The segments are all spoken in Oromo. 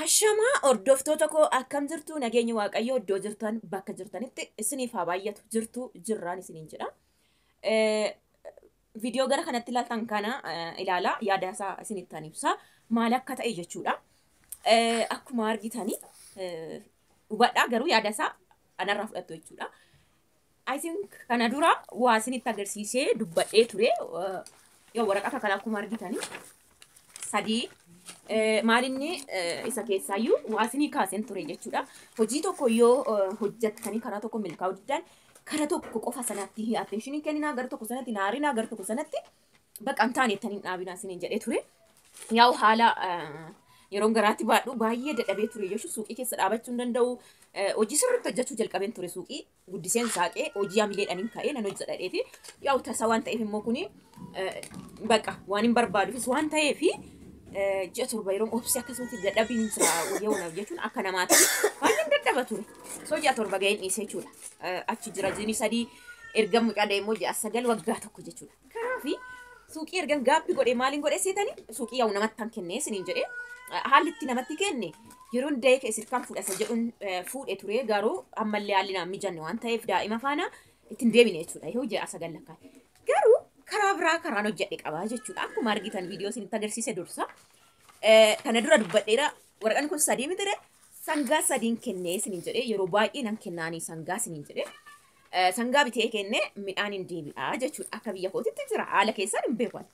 Ashamaa hordoftoota koo, akkam jirtu? Nageenyi Waaqayyoo iddoo jirtan bakka jirtanitti isiniif haa baay'atu. Jirtu jirraan isiniin jedha. Viidiyoo gara kanatti ilaaltan kana ilaalaa, yaada isaa isinittan ibsa. Maal akka ta'e jechuudha. Akkuma argitanii hubadhaa, garuu yaada isaa anarraa fudhattu jechuudha. I think kana dura waa isinitti agarsiisee dubbadhee ture. Yoo waraqata kana akkuma argitanii sadii maalinni isa keessaayyuu waa isinii kaaseen ture jechuudha. Hojii tokko yoo hojjettanii karaa tokko milkaa'uu diddan, kara tokko qofa sanatti attention kenninaa, gara tokko sanatti naarinaa, gara tokko sanatti bakka hin taane ittanii dhaabinaa isiniin jedhee ture. Yaa'u haala yeroon garaatti baadhu baay'ee dadhabee ture jechuun suuqii keessa dhaabachuu hin danda'u. Hojii sirriitti hojjechuu jalqabeen ture, suuqii guddiseen saaqee hojii hamileedhaan ka'ee nan hojjedha. Yaa'u tasa waan ta'eef immoo kuni bakka waan hin barbaaduufis waan ta'eefi ji'a 7 yeroon obsi akkasumatti dadhabiin jira yeroo jechuun akka namaatti baay'een dadhaba ture. So ji'a 7 ga'een dhiisee jechuudha. Achi jira jiini 3 erga mucaa deemoo ji'a 9, waggaa tokko jechuudha. Kanaafi suuqii ergan gaabbi godhee maaliin godhee seetanii, suuqii yaa'u namatti kan kennee isiniin jedhee, haalli itti namatti kenne yeroon da'ee keessa kan fuudhasa jedhuun fuudhe ture, garuu ammallee haalli naan mijanne waan ta'eef daa'ima faana ittiin deebine jechuudha. Yoo ji'a 9 lakkaa'e. Garuu karaa biraa karaan hojjedhe qabaa jechuudha. Akkuma argitan viidiyoo isinitti agarsiise dursa. Kana dura dubbadheera, waraqaan kun sadii miti, sangaa sadiin kennee isiniin jedhee, yeroo baay'ee nan kennaanii sangaa isiniin jedhee. Sangaa bitee kennee midhaan hin deebi'aa jechuudha. Akka biyya kootitti jira, haala keessaan hin beekan.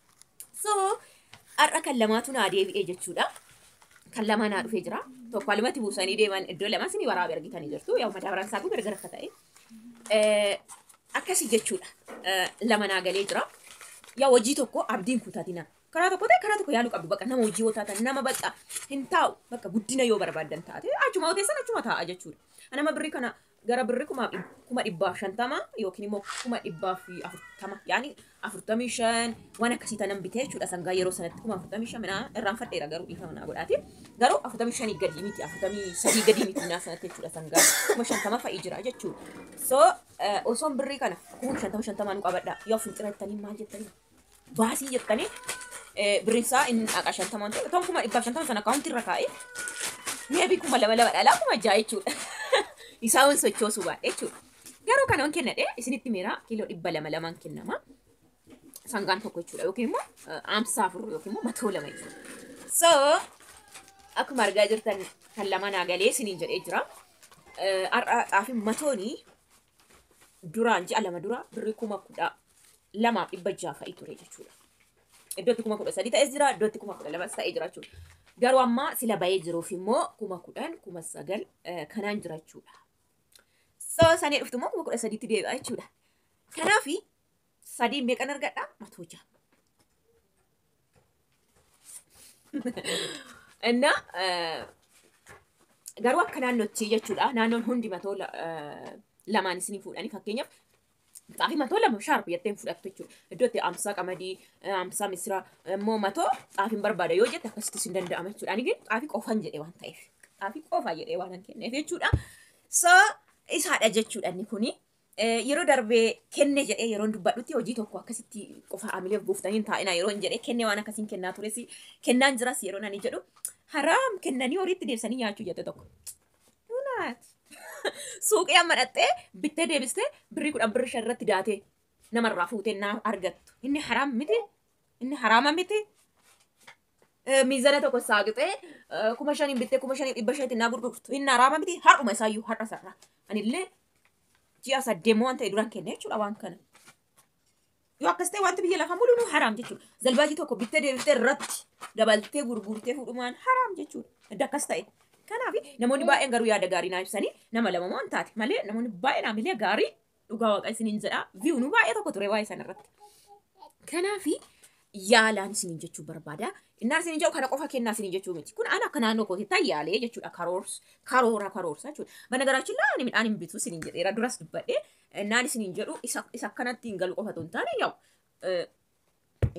So har'a kan lamaatu naa deebi'ee jechuudha. Kan lama naa dhufee jira. Tokko alumatti buusanii deeman, iddoo lama isinii waraabee argitanii jirtu. Yaa madaabaraan isaa kun gargar akka ta'e. Akkasii jechuudha. Lama naa galee jira. Yaa hojii tokko abdiin kutatina. Karaa tokko ta'e karaa tokko yaaluu qabdu, bakka nama hojii yoo taatan, nama bakka hin taa'u, bakka guddina yoo barbaaddan taate achuma teessan achuma taa'a jechuudha. Nama birrii kana gara birrii 150,000 yookiin immoo 140,000, yaani 45 waan akkasii tanan bitee jechuudha. Sangaa yeroo sanatti 45,000 minaa irraanfadheera, garuu dhiifama naa godhaati. Garuu 45 gadi miti, 43 gadi miti minaa sanatti jechuudha, sangaa 50,000 fa'i jira jechuudha. So osoon birrii kana 50,000 50 nu qabadha yoo fincirattanii maal jettanii baasii jettanii, birriin isaa inni dhaqa 50 ta'e toon 150,000 sana akaawuntii irra kaa'ee meebii 2,000 lama dhalaa 6,000 jechuudha. Isaa waan sochoosuu baadhe jechuudha. Garuu kana waan kennadhe isinitti miira, kiiloo 200 lamaan kennama. Sangaan tokko jechuudha, yookiin immoo 54 yookiin immoo 200 jechuudha. So akkuma argaa jirtan kan lama naa galee isiniin jedhee jira. Har'a xaafiin matoonii duraan ji'a 2 dura birrii 12,600 fa'i ture jechuudha. Iddootti 13,000 ta'es jira, iddootti 12,000 ta'ee jira jechuudha. Garuu amma sila bahee jiruuf immoo 10,000, 9,000 kanaan jira jechuudha. So sanii dhuftu immoo 13,000tti deebi'a jechuudha. Kanaafi sadii meeqan argadha? 600. Inna garuu akka naannootti jechuudha. Naannoon hundi matoo lamaan isinii fuudhanii, fakkeenyaaf xaafii 200 shaarp jettee fudhattu jechuudha. Iddoo itti 50 qamadii, 50 misira immoo matoo xaafiin barbaada yoo jette akkasitti sin danda'ama jechuudha. Ani xaafii qofan jedhee waan ta'eef. Xaafii qofa jedhee waan kenneef jechuudha. So isaadha jechuudha inni kuni. Yeroo darbee kenne jedhee yeroon dubbadhutti hojii tokko akkasitti qofa amileef gooftanii hin taa'ina yeroon jedhee kenne, waan akkasiin kennaa tures kennaan jiras yeroon ani jedhu, haraam kennanii horiitti deebisanii nyaachuu jette tokko. Dunaat. Suuqii amma dhattee bittee deebistee birrii 10, birrii 5 irratti daatee namarraa fuutee naa argattu. Inni haraam miti. Inni haraama miti. Miizana tokko saaqixee 5,000 bittee 5,500tti naa gurgurtu. Inni haraama miti. Har'uma isaayyuu har'a sarara. Anillee ji'a 8 waan ta'e duraan kenne jechuudha waan kana. Yoo akkas ta'e wanti biyya lafaa mul'inu haraam jechuudha. Zalbaajii tokko bittee deebiftee irratti dabaltee gurgurtee fuudhumaan haraam jechuudha. Edda akkas ta'e. Kanaaf namoonni baay'een garuu yaada gaarii naa ibsanii, nama lama waan taate malee namoonni baay'een haamilee gaarii, dhugaa Waaqa isiniin jedha. View nu baay'ee tokko ture waa'ee sana irratti. Kanaaf yaalaan isiniin jechuu barbaada. Innaan isiniin jedhu kana qofa kennaa isiniin jechuu miti. Kun ana akka naannoo kootitti yaalee jechuudha. Karoora karoorsa jechuudha. Bana garaachillaa ani midhaan hin bitu isiniin jedheera, duras dubbadhee. Innaan isiniin jedhu isa akkanatti hin galu qofa otoo hin taane,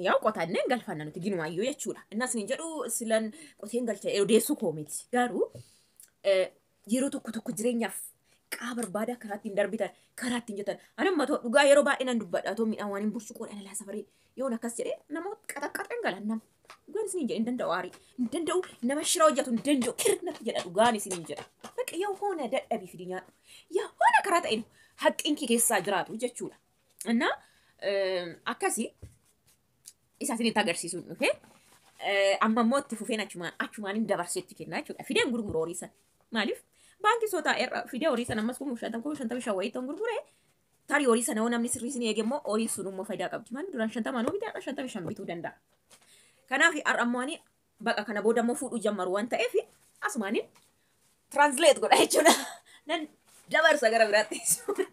yaa'u qotannee hin galfanna nuti ginumaayyuu jechuudha. Innaan isiniin jedhu silan qoteen galcha odeessuu koo miti. Garuu yeroo tokko tokko jireenyaaf qaa barbaada, karaa ittiin darbitan, karaa ittiin jettan. Ani amma dhugaa yeroo baay'ee nan dubbadha, too midhaan waan hin burcuqoodhaan alaa safaree yoon akkas jedhee namoota qaxaqqaxan galan nama. Dhugaan isiniin jedha, hin danda'u aarii. Hin danda'u nama shira hojjetu hin danda'u. Kirnatti jedha, dhugaan isiniin jedha. Bakka yoo hoona dadhabii fidi nyaadhu. Yaa hoona karaa ta'een haqqiin kee keessaa jiraatu jechuudha. Innaa akkasii isa isinitti agarsiisuun dhufe. Amma immoo itti fufeen achumaan hin dabarseetti kennaa jechuudha. Fideen gurguru horii sana. Maaliif? Baankii soo taa'eerra fidee horii sana ammas 50,000, 55,000 wayii ta'uun gurguree, tarii horii sana yoo namni sirrii isin eege immoo horiin sun immoo faayidaa qabdi. Maaliif duraan 50 nuu bitee har'a 55 bituu danda'a. Kanaaf har'a ammoo ani baqa kana booda immoo fuudhuu jammaru waan ta'eef asumaaniin translate godha jechuudha. Nan dabarsa gara biraatti jechuudha.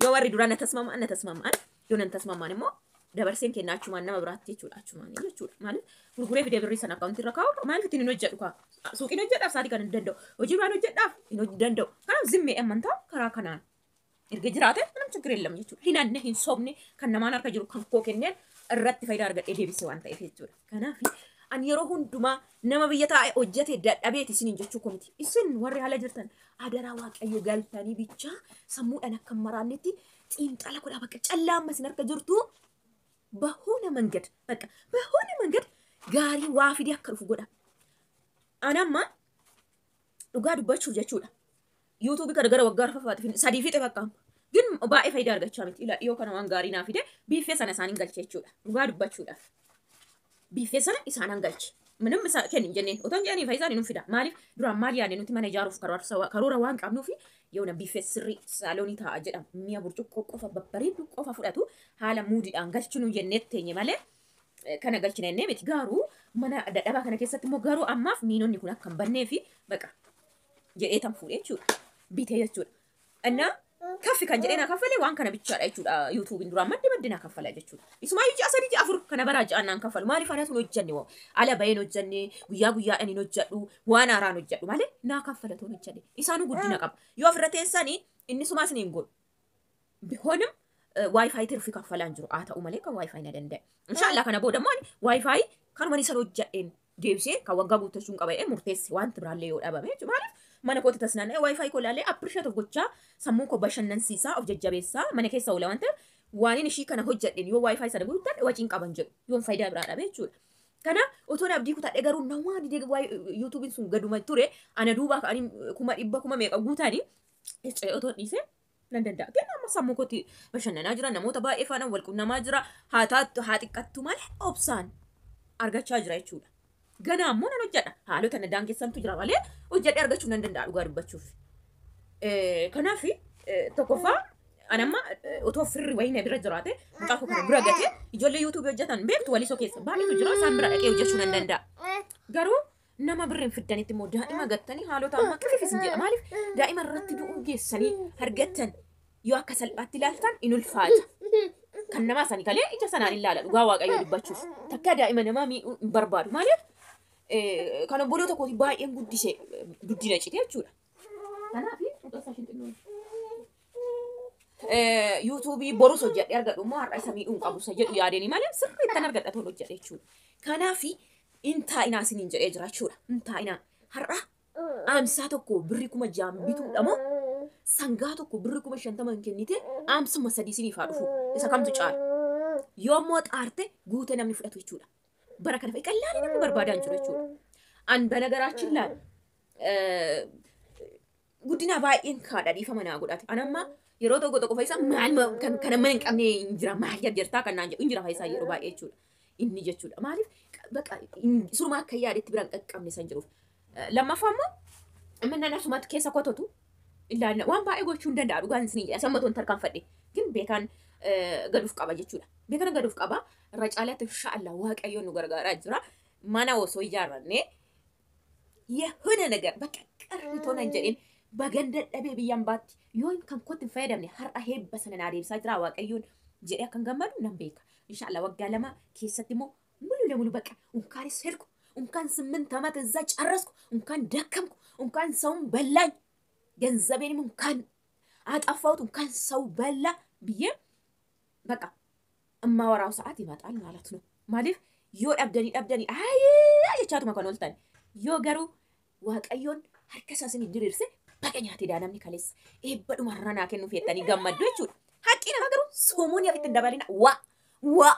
Yoo warri duraan na tasmama'an na tasmama'an, yoo nan tasmama'an immoo dabarseen kenna achumaan nama biraatti jechuudha, achumaan jechuudha. Maaliif gurguree fidee birrii sana akkaawuntii irra kaa'u? Maaliif ittiin hin hojjedhu kaa? Suuqiin hojjedhaaf sa'aatii kana hin danda'u. Hojii biraan hojjedhaaf hin danda'u. Kanaaf zimmee amantaa karaa kanaan erga jiraate nam ችግር የለም jechuudha. Hin hanne, hin sobne, kan namaan harka jiru kan koo kenneen irratti faayidaa argadhee deebise waan ta'eef jechuudha. Kanaaf ani yeroo hundumaa nama biyya taa'e hojjete dadhabeeti isiniin jechuu koo miti. Isin warri haala jirtan adaraa Waaqayyo galtanii bichaa sammuudhaan akka hin maraannetti xiinxala godhaa. Bakka callaa amma isin harka jirtu በሆነ መንገድ በቃ በሆነ መንገድ gaarii waa fidee akka dhufu godha. Ani amma dhugaa dubbachuuf jechuudha. Yuutuubii kana gara waggaa arfaffaatti sadii fixe bakka. Gin baay'ee faayidaa argachaa miti. Ila dhiyoo kana waan gaarii naa fide, biiffee sana isaaniin galche jechuudha. Dhugaa dubbachuudhaaf. Biiffee sana isaanan galche. Minim isa kenni hin jenneen. Otoo hin jedhanii faayidaan hin fida. Maaliif duraan maal yaadne nuti? Mana ijaaruuf karoora waan qabnuufi yoona biiffee sirrii saaloonii taa'a jedhama. Mi'a burcuqqoo qofa babbareedu qofa fudhatu haala muudiidhaan galchinu jennee teenye malee kana galchina jennee miti. Garuu mana dadhabaa kana keessatti immoo garuu ammaaf miinonni kun akka hin bannee fi baqa jedhee tan fuudhee jechuudha. Bitee jechuudha. Innaa kaffi kan jedhee naa kaffalee waan kana bichaadha jechuudha. Yuutuubiin duraan maddi maddi naa kaffala jechuudha. Isumaayyuu ji'a 3, ji'a 4 kana baraa ji'aan naan kaffalu. Maaliif anatu hin hojjenne woo? Ala baheen hojjenne, guyyaa guyyaadhaan hin hojjedhu, waan haaraan hojjedhu malee naa kaffala toon hojjedhe. Isaanuu guddina qaba. Yoo ofirra teessanii inni sumaas ni hin godhu. ቢሆንም ዋይፋይ ትርfi kaffalaan jiru haa ta'u malee kan waayifaayi na danda'e. Inshaallah kana booda immoo waayifaayi kanuma ni san hojjedheen deebisee kan waggaa guuttachuun qaba jedhee murteesse, wanti biraallee yoo dhabame jechuudha. Maaliif mana kootti tasnaanna'ee waayifaayi koo ilaalee appreciate of gochaa, sammuu koo bashannansiisaa, of jajjabeessaa mana keessa oola waan ta'eef, waan ishii kana hojjedheen yoo waayifaayi sana guuttadhe waciin qaban jedhu yoon faayidaa biraa dhabe jechuudha. Kana otoon abdii kutadhe garuu namaa didee yuutuubiin sun gaduma ture ana duubaa ka'anii 100,000 kuma meeqa guutanii otoon dhiisee nan danda'a. Kenna amma sammuu kootti bashannanaa jira, namoota baay'ee faana wal qunnamaa jira, haa taattu haa xiqqattu malee obsaan argachaa jira jechuudha. Ganaa ammoo nan hojjedha. Haalota na daangessantu jira malee hojjedhee argachuu nan danda'a dhugaa dubbachuuf. Kanaaf tokkoffaa anamma otoo firri wayii na bira jiraate, mucaa koo kana bira gatee, ijoollee yuutuubii hojjetan beektu walisoo keessa baay'eetu jira, isaan bira dhaqee hojjechuu nan danda'a. Garuu nama birreen fiddanitti immoo daa'ima gattanii haalota amma kififis hin jedha. Maaliif daa'ima irratti du'uu geessanii argattan yoo akka salphaatti ilaaltan in ulfaata. Kan namaa sanii kalee ija sanaan ilaala, dhugaa Waaqayyoo dubbachuuf. Takka daa'ima namaa miidhuu hin barbaadu. Maaliif kan obboloota kooti baay'een guddise guddina cite jechuudha. Kanaaf yuutuubii borus hojjedhee argadhu immoo har'a isa miidhuu hin qabu isa jedhu yaadanii malee sirriittan argadha toon hojjedhe jechuudha. Kanaaf hin taa'inaa isiniin jedhee jira jechuudha. Hin taa'inaa. Har'a aamsaa tokko birrii 6,000 bituudha moo sangaa tokko birrii 50,000 hin kennite aamsuma sadii isiniif haa dhufu, isa kamtu caala? Yoo immoo xaarte guutee namni fudhatu jechuudha. Bara kana fa'i qallaan namni barbaadaa hin jiru jechuudha. An በነገራችን ላይ guddina baay'een kaadha, dhiifama naa godhate. An amma yeroo tokko tokko Faayisaa maal kan kana mana hin qabne hin jira, maal jarjartaa kan naan jedhu hin jira Faayisaa yeroo baay'ee jechuudha. Inni jechuudha. Maaliif baqa surumaa akka yaadetti biraan qaqqabne san jiruuf. Lammaffaa immoo mana nasumatti keessa kototu ilaalla, waan baay'ee gochuu hin danda'a, dhugaan isin jedha, samma toon tarkaanfadhe. Gin beekaan gaduuf qaba jechuudha. Beekaan gaduuf qaba. Irra caalaatti inshaallah Waaqayyoon nu gargaaraa jira. Mana osoo ijaarrannee የሆነ ነገር በቃ ቀርቶ ነን jedheen bagan dadhabee biyyaan baatti yoon kan kootti hin fayyadamne har'a heebba sana naa deebisaa jira Waaqayyoon jedhee akkan gammadu nan beeka. Inshaallah waggaa 2 keessatti immoo ሙሉ ለሙሉ በቃ እንኳንስ ሄድኩ፣ እንኳን 8 ዓመት እዛ ጨረስኩ፣ እንኳን ደከምኩ፣ እንኳን ሰውን በላኝ፣ ገንዘቤንም እንኳን አጠፋሁት፣ እንኳን ሰው በላ ብዬ በቃ እማወራው ሰዓት ይመጣል ማለት ነው። Maaliif yoo dhabdanii dhabdanii ayyee jechaatuma kan ooltan, yoo garuu Waaqayyoon harka isaa isin diriirse baqa nyaatee namni kaleessa eebba dhumarra naa kennuuf jettanii gammaddu jechuudha. Haqqi nama garuu sumuun ofitti hin dabalina. Wa wa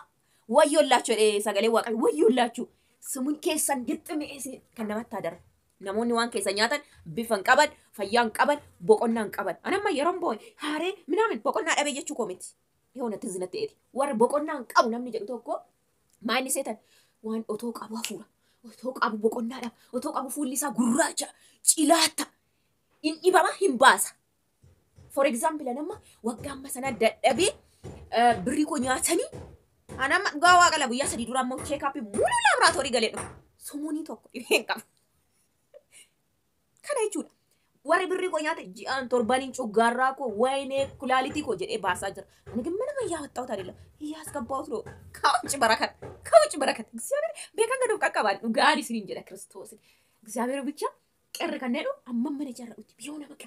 wayyollaችሁ jedhee sagalee Waaqayyo, wayyollaችሁ. Sumuun keessan gixximee kan namatti adarra. Namoonni waan keessa nyaatan bifa hin qaban, fayyaa hin qaban, boqonnaa hin qaban. Anamma yeroon boo'e haaree minaamin boqonnaa dhabee jechuu koo miti. Yoo natti zinatti eeti. Warra boqonnaa hin qabu namni jedhu tokko maa inni seetan waan otoo qabu hafuura, otoo qabu boqonnaa dhaba, otoo qabu fuulli isaa gurraacha, cilaata, hin dhibama hin baasa. For example, anamma waggaa amma sana dadhabee birrii koo nyaatanii anamma dhugaa waaqa la guyyaa 3 dura ammoo check-upii muluu laaboraatoorii galee dhufe. Sumuunii tokko dhibee hin qabu. Kana jechuudha. Warri birrii koo nyaate ji'aan torbaniin cuggaarraa koo wayinee kulaalitii koo jedhee baasaa jira. Ani ግን ምንም እያወጣሁት አይደለም እያስገባሁት ነው። ከውጭ በረከት ከውጭ በረከት እግዚአብሔር beekan gad of qaqqabaan dhugaan isiniin jedha Kiristoosin. እግዚአብሔር ብቻ qerri kan jedhu amma mana ijaarradhutti biyyoona bakka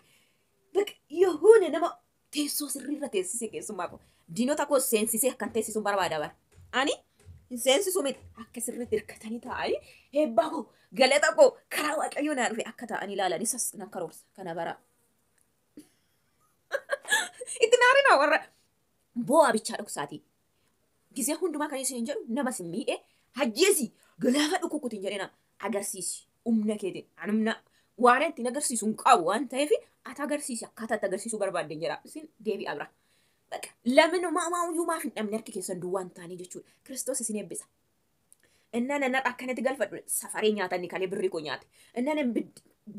bakka የሆነ nama teessoo sirriirra teessisee keessumaa koo diinota koo seensisee akkan teessisuun barbaada bara. Ani hin seensisu miti akka sirriitti hirkatanii taa'anii eebbaa koo galata koo karaa waaqayyoo naa dhufe akka taa'anii ilaalan isas nan karoorsa kana bara. Itti naarinaa warra boo'aa bichaa dhoksaatii. Gisee hundumaa kan isin jedhu nama sin miidhe hajjeesi galaafa dhukkukutin jedhina agarsiisi humna keetiin ani humna waan ittiin agarsiisu hin qabu waan ta'eef ati agarsiisi akkaataa itti agarsiisuu barbaadden jedha isin deebi'a bira. Baqa laminumaa maayyuu maaf hin dhabne harki keessan duwwaa hin taane jechuudha. Kiristoos isin eebbisa. Innaan annan akkanatti galfadhu safaree nyaatanni kalee birrii koo nyaate. Innaan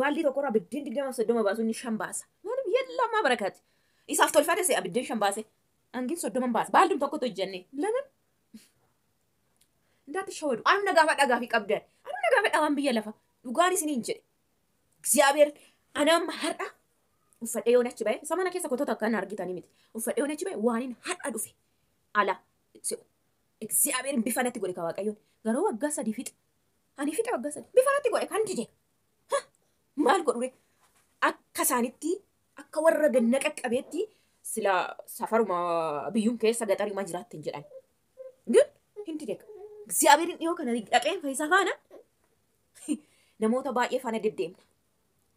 baaldii tokkorraa biddeen 20 30 baasu inni 5 baasa. Maaliif yellamaa barakaati. Isaaf tolfate se'a biddeen 5 baase. Angin 30 baasa. Baaldum tokkotu hojjenne. Lamin እንዳትሸወዱ አሁን gaafadha gaafii qabdan አሁን gaafadha waan biyya lafa dhugaan isiniin jedhe እግዚአብሔር anamma har'a uffadhee yoon achi ba'e isa mana keessa kotota akkan argitanii miti uffadhee yoon achi ba'e waanin har'a dhufe ala se'u እግዚአብሔር bifa natti godhe ka waaqayyoon garuu waggaa 3 fixe ani fixe waggaa 3 bifa natti godhe kan dide maal godhure akka isaanitti akka warra ganna qaqqabeetti sila safaruma biyyuun keessa gaxariuma jiraatti hin jedhan ግን hin dide እግዚአብሔርን dhiyoo kana dhaqeen fayyisaa faana namoota baay'ee faana deddeemna.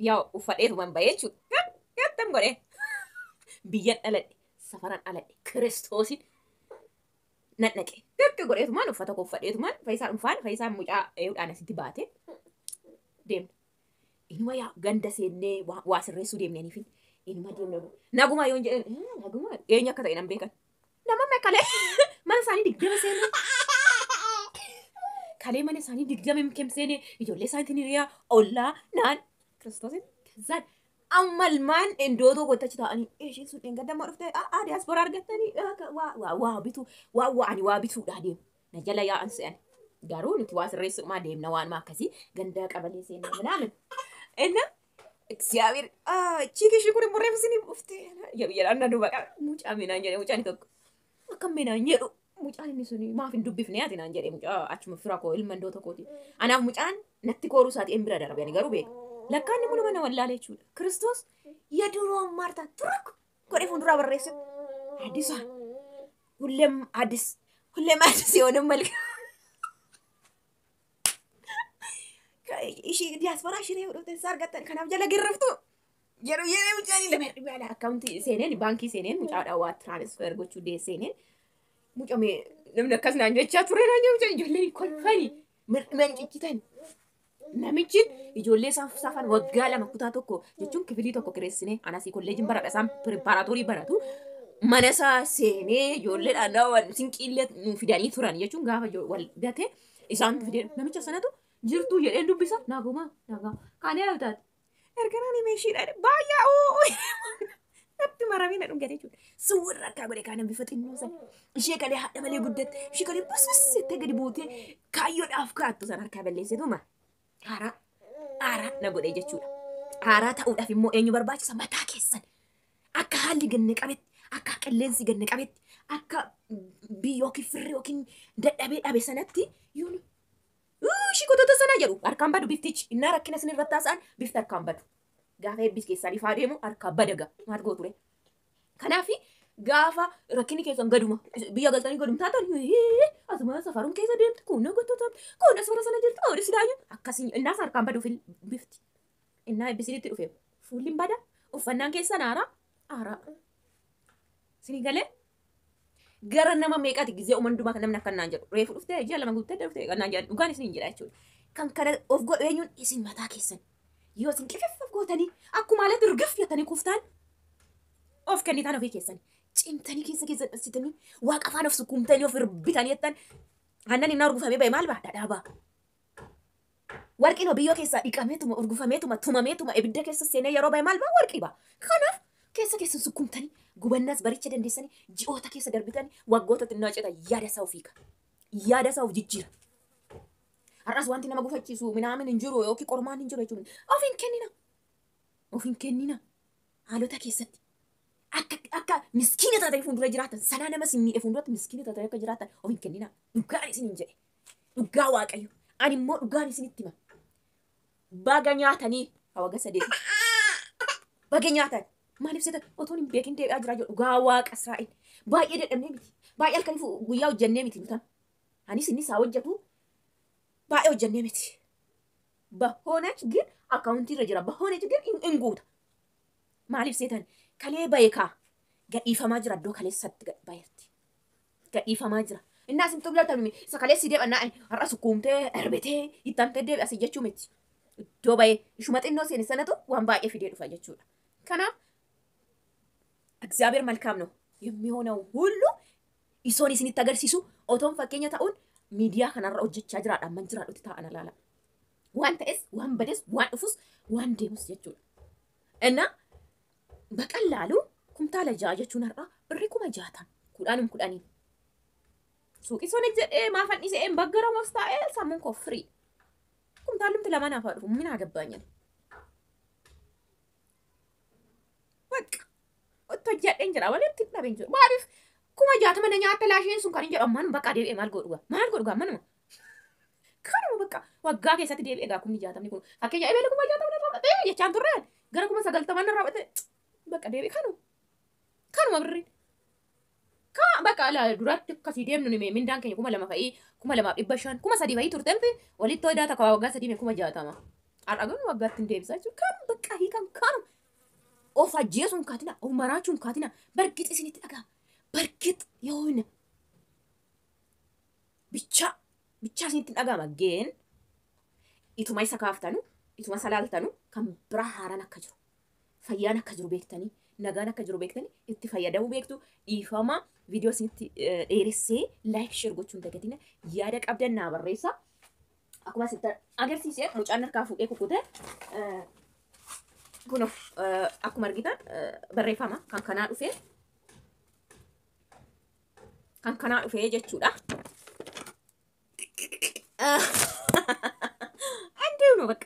Yaa uffadheetuman ba'ee jechuudha. Gattam godhee biyyan dhaladhe safaran dhaladhe kiristoosin nan dhaqe. Gakka godheetumaan uffata koo uffadheetumaan fayyisaan dhunfaan fayyisaan mucaa eeguudhaan asitti baate deemna. Inuma yaa ganda seennee waa sirreessuu deemnee inuma deemna. Naguma yoon jedhan naguma eenyu akka ta'e nan beekan. Nama kalee mana isaanii 20 seennee kalee mana isaanii 20 kemseenee ijoollee isaaniitiin hiriyaa ollaa naan kiristoosin ከዛን ammalmaan indootoo gottachi ta'anii ishiin sun dheengadammaa dhuftee aa diyaasporaa argattanii waa waa bituu waa waa ani waa bituudha deemu na jala yaa'an se'an garuu nuti waa sirreessumaa deemna waanuma akkasii gandaa qabalee seenne ምናምን እና እግዚአብሔር ቺክ ishii kun immoo reefu isinii dhuftee jedhaan na duuba qaba mucaa minaan jedhe mucaan tokko akkam minaan jedhu mucaan inni suni maaf hin dubbifne ati naan jedhe mucaa achuma fira koo ilma indoo tokkooti anaaf mucaan natti kooruu isaatii hin bira darbe ani garuu beeka lakkaan inni muluma na wallaale jechuudha Kiristoos የድሮውን ማርታ ትርክ godhee fuulduraa barreesse አዲሷን ሁሌም አዲስ ሁሌም አዲስ የሆነ መልክ ishii diyaasporaa ishee dhufte isaa argattan kanaaf jala girriftu jedhu jedhee mucaan lama dhibbaadha akkaawuntii seeneen baankii seeneen mucaadha waa tiraanisfer gochuu dee seeneen mucame namni akkas naan jechaa ture naan jedhu mucaan ijoolleen kolfanii mirmaan ciccitan namichi ijoollee safan waggaa 2 kutaa tokko jechuun kifilii tokko kireessine anasii kolleejiin baradha isaan piripaaraatoorii baratu mana isaa seenee ijoolleedhaan waan sinqiillee nu fidanii turan jechuun gaafa wal gate isaan fidee namicha sanatu jirtuu jedheen dubbisa nagumaa nagaa kaanee yaadaati erga naan meeshiidha baay'ee oo natti maramee na dhungate jechuudha suwirra akka godhe kaana bifa xinnoo sana ishee kalee haadha malee guddatte ishee kalee busbus jettee gadi buutee kaayyoodhaaf kaattu sana harkaa balleessituma haaraa haaraa na godhe jechuudha. Haaraa ta'uudhaaf immoo eenyu barbaachisa mataa keessan akka haalli ganna qabetti akka qilleensi ganna qabetti akka biyya yookiin firri yookiin dadhabee dhabe sanatti yoon ishii kotota sana jedhu harkaan badu biftichi innaa rakkina isin irratti haasa'an bifti harkaan badu gaafa eebbis keessaan ifaa deemu harkaan badaga maal gootu ree kanaaf gaafa rakkinni keessan gaduma biyya galtanii gadum taatan asuma safaruun keessa deemtu kun gottota kun asfara sana jirtu oolisi daa'ima akkasii innaas harkaan badu bifti innaa eebbisinitti dhufe fuulli hin bada uffannaan keessan haaraa haaraa isinii galee Gara nama meeqaati gizee uuman dumaa namni akkan naan jedhu. Reefu dhuftee ji'a 2 guuttee dhuftee kan naan jedhu dhugaan isin hin jedha jechuudha. Kan kana of godhu eenyuun isin mataa keessan. Yoo isin qifif of gootanii akkuma alatti rgif jettanii kuftaan of kennitaan ofii keessan. Cimtanii keessa keessan dhoksitanii waaqa afaan of sukkuumtanii of irbitanii jettan aannan inni urgufamee bahe maal ba'a? Dhadhaa ba'a. Warqiin biyyoo keessaa dhiqameetuma urgufameetuma tumameetuma ibidda keessa seenee yeroo bahe maal ba'a? Warqii ba'a. Kanaaf keessa keessan sukkuumtanii gubannaas baricha dandeessanii ji'oota keessa darbitanii waggoota xinnoo cita yaada isaa ofiika. Yaada isaa of jijjiira. Har'as wanti nama gufachiisu minaamin hin jiru yookiin qormaan hin jiru jechuudha. Of hin kennina. Of hin kennina. Haalota keessatti. Akka miskiina taatanii fuuldura jiraatan sanaa nama sin miidhe fuulduratti miskiina taatanii akka jiraatan of hin kennina. Dhugaan isin hin jedhe. Dhugaa Waaqayyo. Ani immoo dhugaan isinitti hima. Baga nyaatanii hawaga sadeeti. Baga nyaatan. Maaliif seetan otoon hin beekin deebi'aa jira jedhu dhugaa Waaqa Israa'el. Baay'ee dadhabnee miti. Baay'ee halkanii guyyaa hojjennee miti nutan. Anis inni isaa hojjetu baay'ee hojjennee miti. በሆነች ግን akkaawuntii irra jira. በሆነች ግን hin guuta. Maaliif seetan kalee bayekaa gadhiifamaa jira iddoo kaleessatti bayetti. Gadhiifamaa jira. Innaa isin tublatan isa kaleessi deebi'annaa har'a sukkuumtee darbitee ittamtee deebi'a asii jechuu miti. Iddoo bayee ishuma xinnoo seeni sanatu waan baay'ee fidee dhufa jechuudha. Kanaaf እግዚአብሔር መልካም ነው። የሚሆነው ሁሉ isoon isinitti agarsiisu otoon fakkeenya ta'uun miidiyaa kanarra hojjechaa jiraadha amman jiraadhutti taa'an alaala. Waan ta'es waan bades waan dhufus waan deemus jechuudha. እና በቀላሉ kumtaala 6 jechuun har'a birrii 60,000 kudhanum kudhaniin. Suuqii sona jedhee maafan dhiisee baggaramoos taa'ee sammuun koo firii. Kumtaalumti lama naaf haa dhufu min ገባኝ. በቃ hojjedheen jira malee itti dhabeen jiru. Maaliif 60,000 na nyaatta laasheen sun kan hin jedhu ammaan bakka deebi'ee maal godhu maal godhu manuma. Kanuma bakka waggaa keessatti deebi'ee gaa 60,000 kun fakkeenya ebeela 60,000 narraa fudhatee jechaan turreen gara 90,000 narraa fudhatee bakka deebi'ee kanuma. Kanuma birriin. Ka bakka ala duratti akkasii deemnu ni mindaan keenya 2,000 fa'ii 2,500 3,000 fa'ii turteemti walitti hoidaa takka waggaa 3 mee 60,000. Har'a garuu waggaatti hin deebisaa jechuudha. Kanuma bakka hiikan kanuma. Of ajjeesuun kaatina of maraachuun kaatina bargix isinitti dhagaa bargix የሆነ ብቻ ብቻ isinitti dhagama geen ituma isa kaaftanu ituma isa laaltanu kan biraa haaraan akka jiru fayyaan akka jiru beektanii nagaan akka jiru beektanii itti fayyadamuu beektu. Dhiifama viidiyoo isinitti dheeressee like share gochuun dagatina yaada qabdan naa barreessa. Akkuma asitti agarsiise mucaan harkaa fuudhee kukkute kun akkuma argitan barreeffama kan kanaa dhufee kan kanaa dhufee jechuudha. እንዲሁ ነው በቃ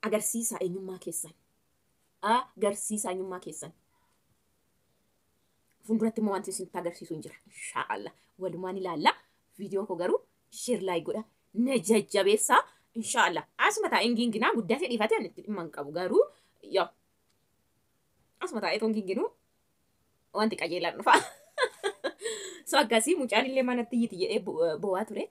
agarsiisa eenyummaa keessan agarsiisa eenyummaa keessan fuulduratti immoo wanti isinitti agarsiisu hin jira inshaallah walumaan ilaalla. Viidiyoo koo garuu share like godha na jajjabeessaa inshaallah. Asuma taa'ee ginginaa guddatee dhiifatee ani itti dhimma hin qabu garuu yaa asuma taa'ee toon ginginuu wanti qajeelaan dhufa. So akkasii mucaan illee manatti iyyiti jedhee bo'aa ture.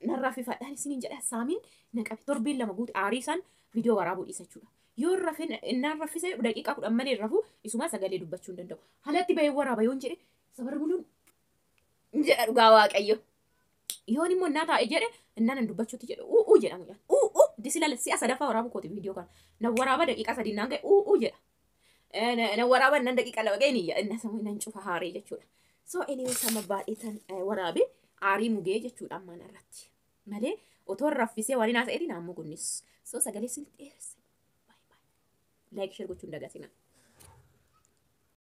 Narraa fifadhaan isiniin jedha saamiin na qabe torbeen 2 guute aarii isaan viidiyoo waraabuu dhiisa jechuudha. Yoo rafe innaan raffise daqiiqaa 10 malee rafu isumaa sagalee dubbachuu hin danda'u. Halatti bahee waraaba yoon jedhe sabar buluun jedha dhugaa Waaqayyo. Yoon immoo innaa taa'e jedhe innaan hin dubbachuutti jedhe uu jedha mucaan. Uu disilala si'a sadaffaa waraabuu kooti viidiyoo kana. Na waraaba daqiiqaa 3 naan ga'e uu jedha. Na waraaba innaan daqiiqaa 2 ga'e ni inna sammuu innan cufa haaree jechuudha. So anyway sama baay'ee tan waraabe aarii mugee jechuudha ammaan irratti. Malee otoo raffisee waan hin haasa'eeti naammoo kunnis. So sagalee isin dheeresse. Bye bye. Like share gochuun dagatina.